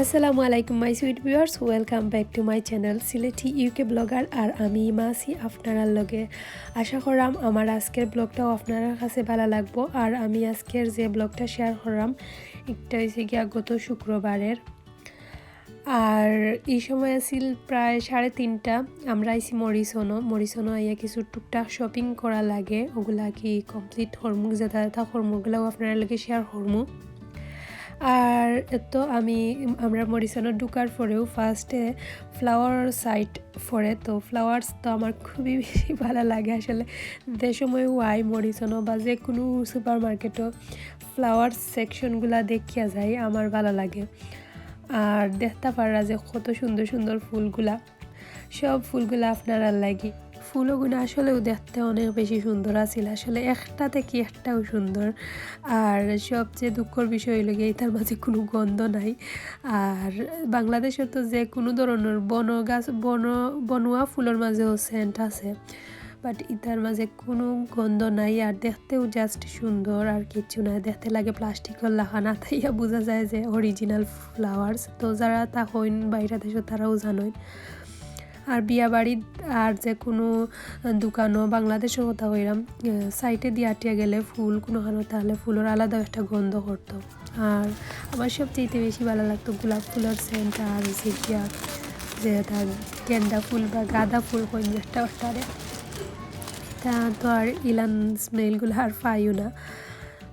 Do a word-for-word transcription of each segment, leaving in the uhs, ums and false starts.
আসসালামু আলাইকুম my sweet viewers, welcome back to my channel Sylheti UK blogger. আর আমি ইমা আছি আপনারার লগে। আশা করাম আমার আজকের ব্লগটাও আপনারার কাছে ভালা লাগবো। আর আমি আজকের যে ব্লগটা শেয়ার করলাম, একটা হয়েছে গিয়া গত শুক্রবারের। আর এই সময় আছিল প্রায় সাড়ে তিনটা। আমরা আইছি মরিসনও। মরিসনও আইয়া কিছু টুকটাক শপিং করা লাগে, ওগুলা কি কমপ্লিট করমু, যেটা যেটা করমু, ওগুলাও আপনারার লগে শেয়ার করমু। আর তো আমি, আমরা মরিসনও ঢুকার পরেও ফার্স্টে ফ্লাওয়ার সাইড পড়ে, তো ফ্লাওয়ার্স তো আমার খুবই বেশি ভালা লাগে আসলে। যে সময় ওয়াই মরিসনও বা যে কোনো সুপার মার্কেটও ফ্লাওয়ার সেকশনগুলা দেখিয়া যাই, আমার ভালা লাগে। আর দেখতা পাররা যে কত সুন্দর সুন্দর ফুলগুলা, সব ফুলগুলা আপনারার লাগি। ফুলগুলা আসলেও দেখতে অনেক বেশি সুন্দর আছিল, আসলে একটা থাকি একটাও সুন্দর। আর সবচেয়ে দুঃখর বিষয় হইল গিয়া, এটার মাঝে কোনো গন্ধ নাই। আর বাংলাদেশে তো যে কোনো ধরনের বন গাছ, বন, বনুয়া ফুলর মাঝেও সেন্ট আছে, বাট ইটার মাঝে কোনো গন্ধ নাই। আর দেখতেও জাস্ট সুন্দর, আর কিচ্ছু না, দেখতে লাগে প্লাস্টিকর লাখান। আতাইয়া বোঝা যায় যে অরিজিনাল ফ্লাওয়ার্স। তো যারা তা হইন বাইরা দেশো, তারাও জানইন। আর বিয়া বাড়িত আর যে কোনো দোকানও, বাংলাদেশর কথা কইরাম, আহ, সাইডে দিয়া আটিয়া গেলে ফুল কোনো খানো, তাহলে ফুলর আলাদা একটা গন্ধ করতো। আর আমার সবচেয়ে বেশি ভালা লাগতো গোলাপ ফুলর সেন্ট, আর হইছে গিয়া যে তার গেন্দা ফুল বা গাঁদা ফুল কইন যেটা, ওটারে। তা তো আর ইলান স্মেলগুলা আর পাইও না।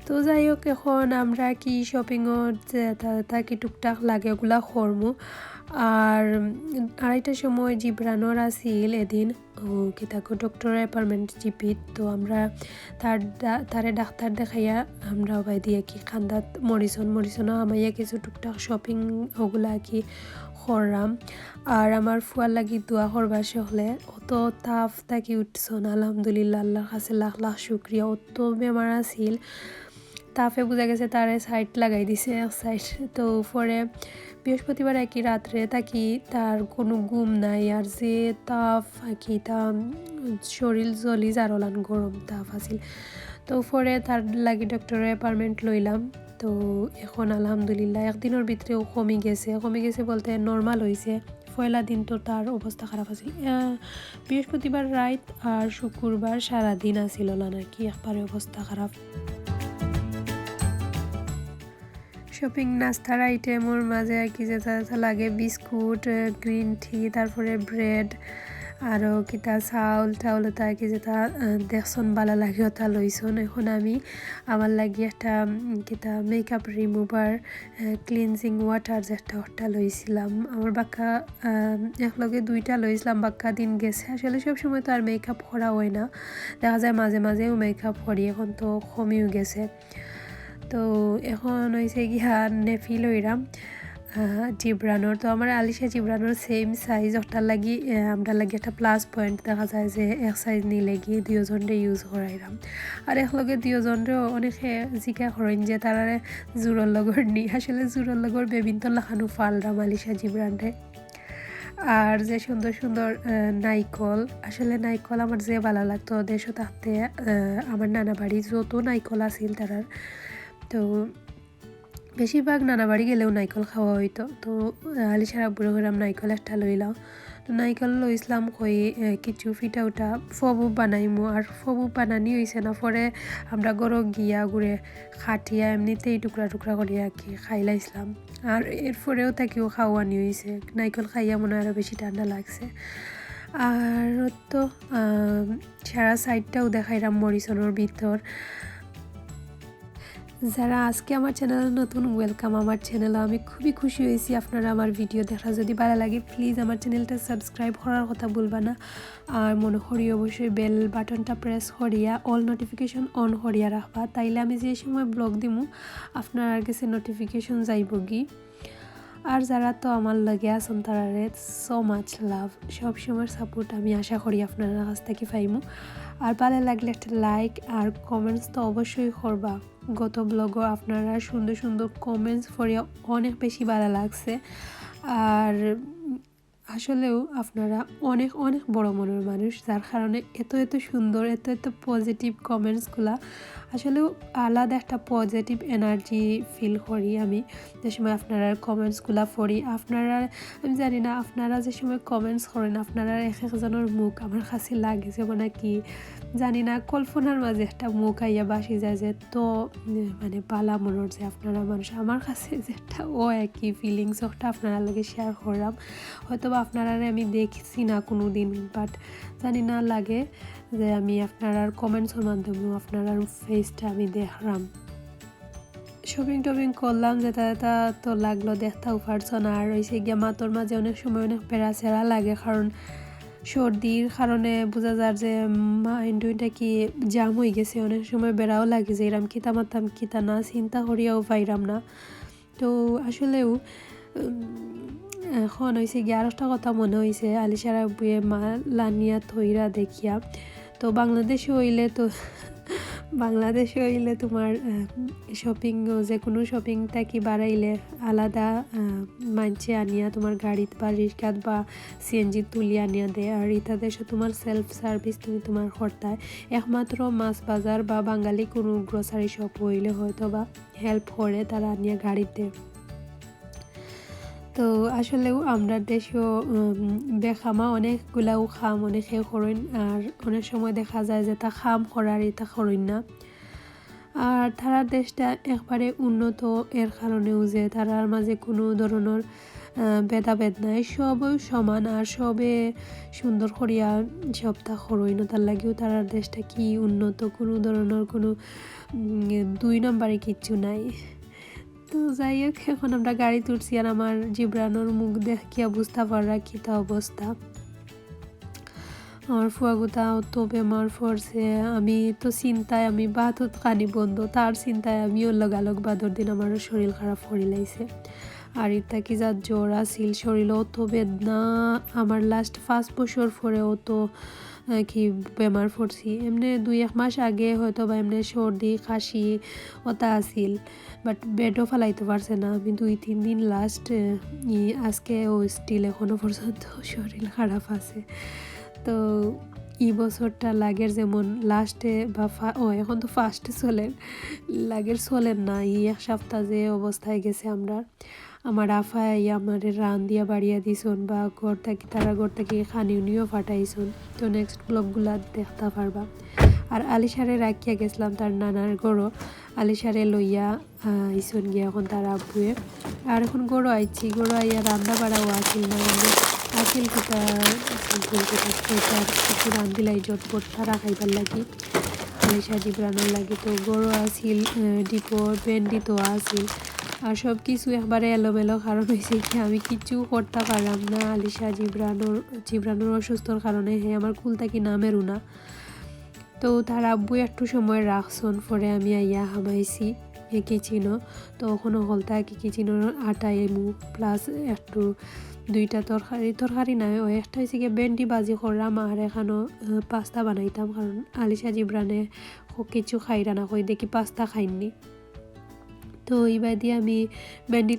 তো যাই হোক, এখন আমরা কি শপিংও যেটা যেটা কি টুকটাক লাগে, ওগুলা করমু। আর, উম, আড়াইটার সময় জিব্রানর আছিল এদিন, ও কিতাকো ডক্টরর অ্যাপয়েন্টমেন্ট জিপিত। তো আমরা তার ডা-, তারে ডাক্তার দেখাইয়া আমরা ওবায়দি আর কি কান্দাত মরিসন, মরিসনও হামাইয়া কিছু টুকটাক শপিং ওগুলা আর কি করলাম। আর আমার ফুয়ার লাগি দোয়া করবা সকলে। অত তাপ থাকি উঠছন, আলহামদুলিল্লাহ, আল্লাহর কাছে লাখ লাখ শুক্রিয়া। অত বেমার আছিল, তাপে বুঝা গেছে তারে সাইড লাগাই দিছে এক সাইড। তো পরে বৃহস্পতিবার একই রাত্রে থাকি তার কোনো ঘুম নাই, আর যে তাপ আর কি, তা শরীর জ্বলি যারলান গরম তাপ আছিল। তো পরে তার লাগি ডক্টরর অ্যাপয়েন্টমেন্ট লইলাম। তো এখন আলহামদুলিল্লাহ একদিনর ভিতরেও কমি গেছে। কমি গেছে বলতে নর্মাল হইছে। পয়লা দিন তো তার অবস্থা খারাপ আছিল। আহ, বৃহস্পতিবার রাইত আর শুক্রবার সারা দিন আছিল অলান আর কি, একবারে অবস্থা খারাপ। শপিং নাস্তার আইটেমর মাঝে আর কি যেটা যেটা লাগে, বিস্কুট, আহ, গ্রিন টি, তারপরে ব্রেড, আরও কিতা চাউল টাউল ওটা আর কি যেটা, আহ, দেখছন ভালা লাগে ওটা লইছন। এখন আমি আমার লাগি একটা, উম, কিতা মেকআপ রিমুভার, আহ, ক্লিনজিং ওয়াটার যেটা ওটা লইছিলাম। আমার বাক্কা, আহ, একলগে দুইটা লইছিলাম, বাক্কা দিন গেছে। আসলে সব সময় তো আর মেকআপ করা হয় না, দেখা যায় মাঝে মাঝেও মেকআপ করি, এখন তো কমিও গেছে। তো এখন হইছে গিয়া নেপি লইরাম, আহ, জিব্রানর। তো আমার আলিশা জিব্রানর সেম সাইজ, ওটার লাগি, আহ, আমরা লাগি একটা প্লাস পয়েন্ট দেখা যায় যে এক সাইজ নিলে গিয়ে দুইজনরে ইউজ করাইরাম। আর একলগে দুইজনরেও অনেকে জিকা করেন যে তারারে জোরর লগর নি, আসলে জোরর লগর বেবিন্তর লাখানো ফালরাম আলিশা জিব্রানরে। আর যে সুন্দর সুন্দর, আহ, নাইকল, আসলে নাইকল আমার যে ভালা লাগতো, দেশো থাকতে, আহ, আমার নানা বাড়ি যত নাইকল আছিল তারার, তো বেশিরভাগ নানা বাড়ি গেলেও নাইকল খাওয়া হইতো। তো, আহ, আলিশার আব্বুরে কইরাম নাইকল একটা লইলাও। তো নাইকল লইছিলাম কই, আহ, কিছু ফিটা উঠা ফবু বানাইমু, আর ফবু বানানি হইছে না, পরে আমরা ঘরো গিয়া গুড়ে কাটিয়া এমনিতেই টুকরা টুকরা করিয়া আর কি খাইলাইছিলাম। আর এরপরেও থাকিও খাওয়ানি হইছে, নাইকল খাইয়া মনে হয় আরও বেশি ঠান্ডা লাগছে। আর তো, আম, সারা সাইডটাও দেখাইরাম মরিসনর ভিতর। যারা আজকে আমার চ্যানেলে নতুন, ওয়েলকাম আমার চ্যানেলে। আমি খুবই খুশি হয়েছি আপনারা আমার ভিডিও দেখা। যদি ভালো লাগে, প্লিজ আমার চ্যানেলটা সাবস্ক্রাইব করার কথা ভুলবা না। আর মনে করি অবশ্যই বেল বাটনটা প্রেস করিয়া অল নোটিফিকেশন অন করিয়া রাখবা, তাইলে আমি যে সময় ব্লগ দিমু, আপনার গেছে নোটিফিকেশন যাইবগি। আর যারা তো আমার লগে আছেন, তারারে so much love। সব সময় সাপোর্ট আমি আশা করি আপনার কাছ থেকে পাইমু। আর ভালো লাগলে একটা লাইক আর কমেন্টস তো অবশ্যই করবা। গত ব্লগও আপনারা সুন্দর সুন্দর কমেন্টস পড়িয়া অনেক বেশি ভালো লাগছে। আর আসলেও আপনারা অনেক অনেক বড় মনের মানুষ, যার কারণে এত এত সুন্দর, এত এত পজিটিভ কমেন্টসগুলা আসলেও আলাদা একটা পজিটিভ এনার্জি ফিল করি আমি যে সময় আপনারার কমেন্টসগুলা পড়ি। আপনারা, আমি জানি না, আপনারা যে সময় কমেন্টস করেন, আপনারা এক একজনের মুখ আমার কাছে লাগে যে মানে কি জানি না, কল্পনার মাঝে একটা মুখ আইয়া বাসি যায় যে তো, উম, মানে বালা মনর যে আপনারা মানুষ। আমার কাছে যেটা ও একই ফিলিংস, ওটা আপনারার লগে শেয়ার করলাম। হয়তো বা আপনারারে আমি দেখছি না কোনো দিন, বাট জানি না লাগে যে আমি আপনারার কমেন্টসর মাধ্যমে আপনারার ফেসটা আমি দেখলাম। শপিং টপিং করলাম, যেটা যেটা তো লাগলো দেখতেও পারছো না। আর অইছে গিয়া মাতর মাঝে অনেক সময় অনেক বেড়া সেরা লাগে, কারণ সর্দির কারণে বুঝা যার যে মাইন্ড ওইটা কি জাম হয়ে গেছে। অনেক সময় বেড়াও লাগে যে এরম কিতা মাতাম কিতা না, চিন্তা করিয়াও পাইরাম না। তো আসলেও, উম, এখন অইছে গিয়া আর একটা কথা মনে অইছে, আলিশার আব্বুয়ে মাল আনিয়া থইরা দেখিয়া। তো বাংলাদেশে অইলে তো, বাংলাদেশে অইলে তোমার, আহ, শপিং, যে কোনো শপিং থাকি বাড়াইলে আলাদা, আহ, মানষে আনিয়া তোমার গাড়িত বা রিক্সাত বা সিএনজি তুলি আনিয়া দেয়। আর ইতা দেশে তোমার সেলফ সার্ভিস, তুমি তোমার করতায়। একমাত্র মাছ বাজার বা বাঙালি কোনো গ্রোসারি শপ অইলে হয়তো বা হেল্প করে, তারা আনিয়া গাড়িত দেয়। তো আসলেও আমরা দেশও, উম, বেকামা অনেকগুলাও কাম অনেকে করইন, আর অনেক সময় দেখা যায় যে তা কাম করার ইতা করইন না। আর তারার দেশটা একবারে উন্নত, এর কারণেও যে তারার মাঝে কোনো ধরনের, আহ, ভেদাভেদ নাই, সবই সমান, আর সবে সুন্দর করিয়া সবটা করইন। তার লাগিও তারার দেশটা কি উন্নত, কোনো ধরনের কোনো, উম, দুই নম্বরে কিচ্ছু নাই। তো যাই হোক, এখন আমরা গাড়িত উঠছি, আর আমার জিবরানোর মুখ দেখিয়া বুঝতা পাররা কিতা অবস্থা। আমার ফুয়াগুতা অত বেমার পড়ছে, আমি তো চিন্তায় আমি ভাতত খানি বন্ধ, তার চিন্তায় আমিও লগালগ বাদর দিন আমার শরীর খারাপ করিলাইছে। আর ইতা কি যা জ্বর আছিল, শরীরে অত বেদনা, আমার লাস্ট পাঁচ বছর পরে অত, আহ, কি বেমার পড়ছি। এমনে দুই এক মাস আগে হয়তো বা এমনে সর্দি, কাশি অতা আছিল, বাট বেডও ফালাইতে পারছে না। আমি দুই তিন দিন লাস্ট, আহ, ই আজকে ও স্টিল এখনো পর্যন্ত শরীর খারাপ আছে। তো ই বছরটা লাগের যেমন লাস্টে বা ফা-, ও, এখন তো ফার্স্টে চলের, লাগের চলের না। ই এক সপ্তাহ যে অবস্থায় গেছে আমরা, আমার আফায় আইয়া আমারে রান্দিয়া বাড়িয়া দিছন বা ঘর থাকি, তারা ঘর থাকি খানি উনিও ফাটাইছন। তো নেক্সট ব্লগগুলা দেখতা পারবা। আর আলিশারে রাখিয়া গেছিলাম তার নানার ঘরো, আলিশারে লইয়া, আহ, আইছন গিয়া এখন তার আব্বুয়ে। আর এখন ঘরো আইছি, ঘরো আইয়া রান্দা বাড়াও আছিল না, মানে আছিল কিতা, আছিল কিতা, কিছু রান্দিলাই জটপট তারা খাইবার লাগি। আলিশা জিবরানোর লাগি তো ঘরো আছিল, আহ, ডিপো, ভেন্ডি তো আছিল। আর সব কিছু একবারে এলোমেলো, কারণ অইছে কি আমি কিচ্ছু করতা পারলাম না। আলিশা জিবরানোর, জিবরানোর অসুস্থর কারণে হে আমার কুল থাকি নামেরও না। তো তার আব্বু একটু সময় রাখছন, পরে আমি আইয়া হামাইছি এ কিচেনো। তো ওখানো হকলতা কি কিচেনো আটা এমু, প্লাস একটু দুইটা তরকারি, তরকারি নাই, ওই একটা অইছে গিয়া ভেন্ডি ভাজি করলাম, আর এখানো, আহ, পাস্তা বানাইতাম, কারণ আলিশা জিবরানে খ-, কিছু খাইরা না, কই দেখি পাস্তা খাইননি। তো ইবাদি আমি ভেন্ডি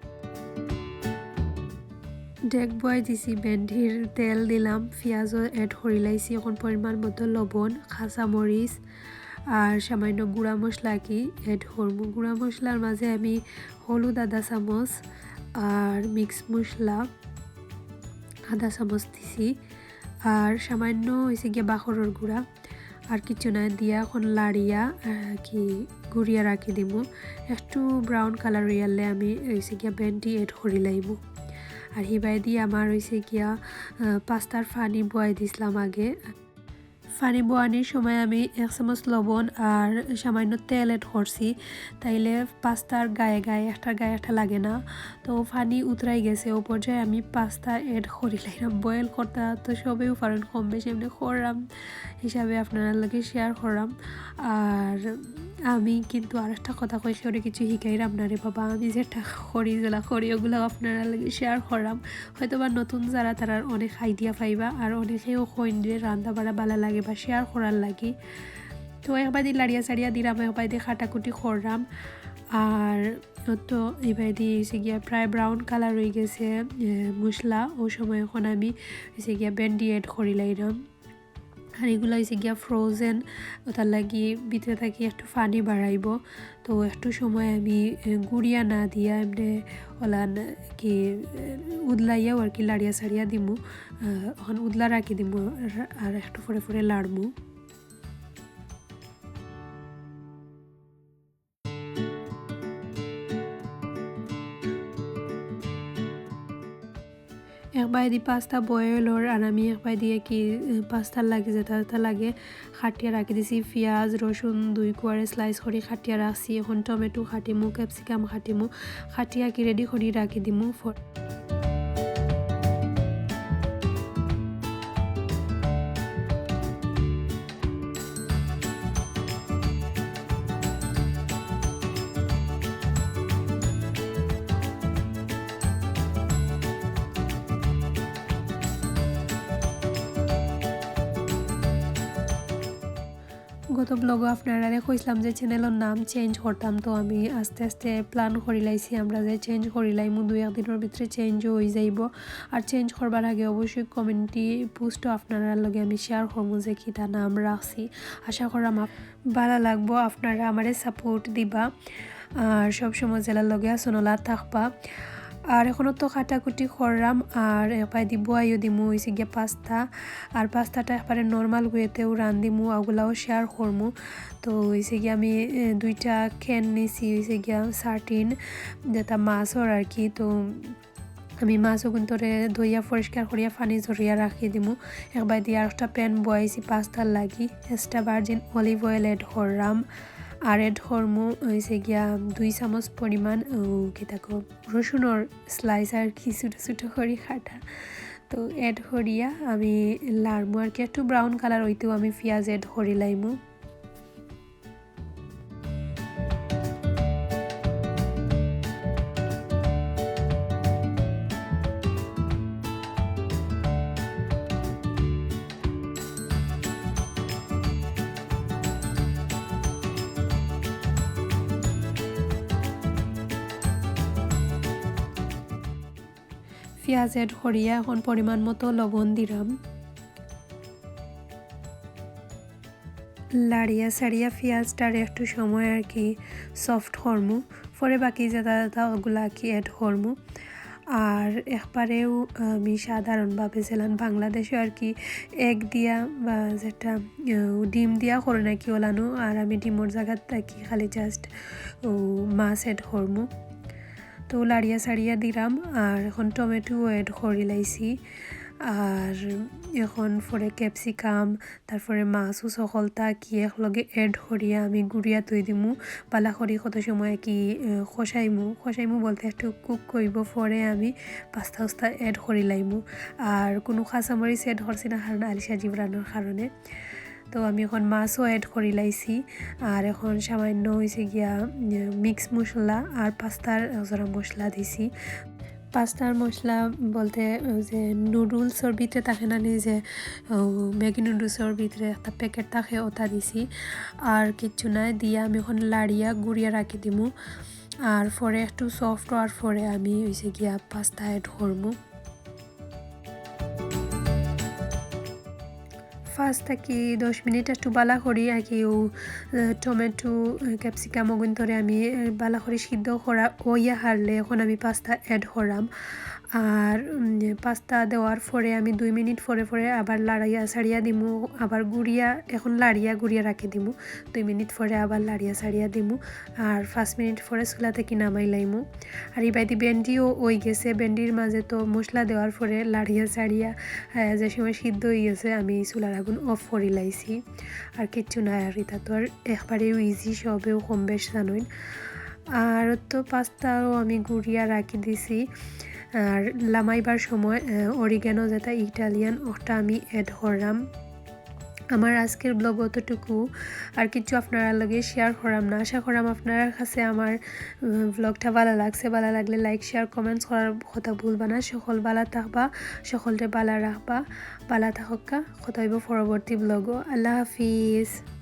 ডেক বয় দিছি, ভেন্ডির তেল দিলাম, পিঁয়াজও অ্যাড করিলাইছি, এখন পরিমাণ মতো লবণ, কাঁচামরিচ আর সামান্য গুঁড়া মশলা কি অ্যাড করবো। গুঁড়া মশলার মাঝে আমি হলুদ আধা চামচ আর মিক্স মশলা আধা চামচ দিছি, আর সামান্য অইছে গিয়া বাখরর গুঁড়া, আর কিচ্ছু নাই। দিয়া এখন লাড়িয়া, আহ, কি গুড়িয়া রাখি দিমু। একটু ব্রাউন কালার অইয়ারলে আমি অইছে গিয়া ভেন্ডি অ্যাড করিলাইমু। আর হিবায়দি আমার অইছে গিয়া, আহ, পাস্তার পানি বয়াই দিছলাম আগে। পানি বয়ানির সময় আমি এক চামচ লবণ আর সামান্য তেল অ্যাড করছি, তাইলে পাস্তার গায়ে গায়ে, একটার গায়ে একটা লাগে না। তো পানি উতরাই গেছে, ও পর্যায়ে আমি পাস্তা অ্যাড করিলাইরাম। বয়েল করতা তো সবেউ পারইন কম বেশি, এমনে কররাম হিসাবে আপনারার লগে শেয়ার কররাম। আর আমি কিন্তু আরেকটা কথা কই, কেউরে কিছু হিকাইরাম না রে বাবা, আমি যেটা করি, যেলা করি, ওগুলা আপনারার লগে শেয়ার কররাম। হয়তো বা নতুন যারা, তারার অনেক আইডিয়া পাইবা, আর অনেকেও কইন যে রান্দা বাড়া বালা লাগে বা শেয়ার করার লাগি। তো একবাদি লাড়িয়া চাড়িয়া দিরাম, একবাদি কাটাকুটি কররাম। আর তো ইবাদি অইছে গিয়া প্রায় ব্রাউন কালার অই গেছে, এ, মশলা। ও সময় এখন আমি অইছে গিয়া ভেন্ডি অ্যাড করিলাইরাম। আর এগুলা অইছে গিয়া ফ্রোজেন, ওটার লাগি ভিতরে থাকি একটু পানি বাড়াইবো। তো একটু সময় আমি, এ, গুড়িয়া না দিয়া এমনে ওলান কি, এ, উদলাইয়াও আর কি লাড়িয়া সাড়িয়া দিমু। আহ, অখন উদলা রাখি দিমু আর, আর একটু পরে পরে লাড়মু। এক বায়দি পাস্তা বয়েল অর, আর আমি এক বায়দি কি, এ, পাস্তার লাগি যেটা যেটা লাগে কাটিয়া রাখি দিছি। পিয়াজ, রসুন দুই কোয়ারে slice করি কাটিয়া রাখছি। অখন টমেটো কাটিমু, ক্যাপসিকাম কাটিমু, কাটিয়া কি ready করি রাখি দিমু। ফ- গত ব্লগো আপনারারে কইছিলাম যে চ্যানেলর নাম চেঞ্জ করতাম, তো আমি আস্তে আস্তে প্ল্যান করিলাইছি আমরা যে চেঞ্জ করিলাইমু, দুই এক দিনর ভিতরে চেঞ্জও অই যাইবো। আর চেঞ্জ করবার আগে অবশ্যই কমিউনিটি পোস্টও আপনারার লগে আমি শেয়ার করমু যে কিতা নাম রাখছি। আশা করাম আপ-, ভালা লাগবো, আপনারা আমারে সাপোর্ট দিবা। আর সব সময় যেলার লগে আছইন ওলা থাকবা। আর অখন তো কাটাকুটি করলাম, আর এক বায়দি বওয়াইও দিমু অইছে গিয়া পাস্তা। আর পাস্তাটা একবারে নরমাল ওয়েতেও রান্ধিমু, ওগুলাও শেয়ার করমু। তো অইছে গিয়া আমি, এ, দুইটা ক্যান নিছি, অইছে গিয়া সার্ডিন, যেটা মাছর আর কি। তো আমি মাছ অগুন্তরে ধইয়া পরিষ্কার করিয়া পানি ঝরিয়া রাখি দিমু। এক বায়দি আর একটা প্যান বওয়াইছি পাস্তার লাগি, extra virgin olive oil add করলাম। আর অ্যাড করমু অইছে গিয়া দুই চামচ পরিমাণ, ও, কি তাকো, রসুনর স্লাইস আর কি, ছোটো ছোটো করি কাটা। তো অ্যাড করিয়া আমি লাড়মু আর কি, একটু ব্রাউন কালার অইতেও আমি পিয়াজ অ্যাড করিলাইমু। পিয়াজ অ্যাড করিয়া অখন পরিমাণ মতো লবণ দিলাম। লাড়িয়া সাড়িয়া পিয়াজটারে একটু সময় আর কি সফট করমু, পরে বাকি যেটা যেটা ওগুলা আর কি অ্যাড করমু। আর একবারেও আমি সাধারণভাবে যেলান বাংলাদেশে আর কি এগ দিয়া বা যেটা, আহ, ডিম দিয়া করে নাকি ওলানো, আর আমি ডিমর জাগাত আর কি খালি জাস্ট মাছ অ্যাড করমু। তো লাড়িয়া সাড়িয়া দিলাম, আর অখন টমেটো অ্যাড করিলাইছি। আর অখন পরে ক্যাপসিকাম, তারপরে মাছও সকলতা কি একলগে অ্যাড করিয়া আমি গুড়িয়া থই দিমু। ভালা করি কত সময় কি, আহ, কষাইমু, কষাইমু বলতে একটু কুক করব, পরে আমি পাস্তা উস্তা অ্যাড করিলাইমু। আর কোনো কাঁচামরিচ অ্যাড করছি না, কারণ আলিশা জিবরানোর কারণে। তো আমি অখন মাছও অ্যাড করিলাইছি। আর অখন সামান্য অইছে গিয়া, উম, মিক্স মশলা আর পাস্তার জরা মশলা দিছি। পাস্তার মশলা বলতে ওই যে নুডলসর ভিতরে থাকে না নি যে, ও, ম্যাগি নুডলসর ভিতরে একটা প্যাকেট থাকে, ওটা দিছি। আর কিচ্ছু নাই, দিয়া আমি অখন লাড়িয়া গুড়িয়া রাখি দিমু। আর পরে একটু সফট হওয়ার পরে আমি অইছে গিয়া পাস্তা অ্যাড করমু। পাঁচ থাকি দশ মিনিট একটু ভালা করি আর কি, ও, আহ, টমেটো, আহ, ক্যাপসিকাম অগুন্তরে আমি, আহ, ভালা করি সিদ্ধ করা অইয়া হারলে অখন আমি পাস্তা অ্যাড করাম। আর, উম, পাস্তা দেওয়ার পরে আমি দুই মিনিট পরে পরে আবার লাড়াইয়া সাড়িয়া দিমু, আবার গুড়িয়া, অখন লাড়িয়া গুড়িয়া রাখি দিমু। দুই মিনিট পরে আবার লাড়িয়া সাড়িয়া দিমু, আর পাঁচ মিনিট পরে চুলা থাকি নামাই লাইমু। আর ইবায়দি ভেন্ডিও অই গেছে, ভেন্ডির মাঝে তো মশলা দেওয়ার পরে লাড়িয়া সাড়িয়া, আহ, যে সময় সিদ্ধ অই গেছে, আমি চুলার আগুন অফ করি লাইছি। আর কিচ্ছু নাই, আর ইটা তো আর একবারেও ইজি, সবেও কম বেশ জানইন। আর তো পাস্তাও আমি গুড়িয়া রাখি দিছি। আর লামাইবার সময়, আহ, অরিগানো যেটা ইটালিয়ান, ওটা আমি অ্যাড করলাম। আমার আজকের ব্লগ অতটুকু, আর কিছু আপনারার লগে শেয়ার করাম না। আশা করাম আপনারার কাছে আমার, উম, ব্লগটা ভালা লাগছে। ভালা লাগলে লাইক, শেয়ার, কমেন্টস করার কথা ভুলবা না। সকল ভালা থাকবা, সকলরে ভালা রাখবা, ভালা থাকউক্কা। কথা অইব পরবর্তী ব্লগো। আল্লাহ হাফিজ।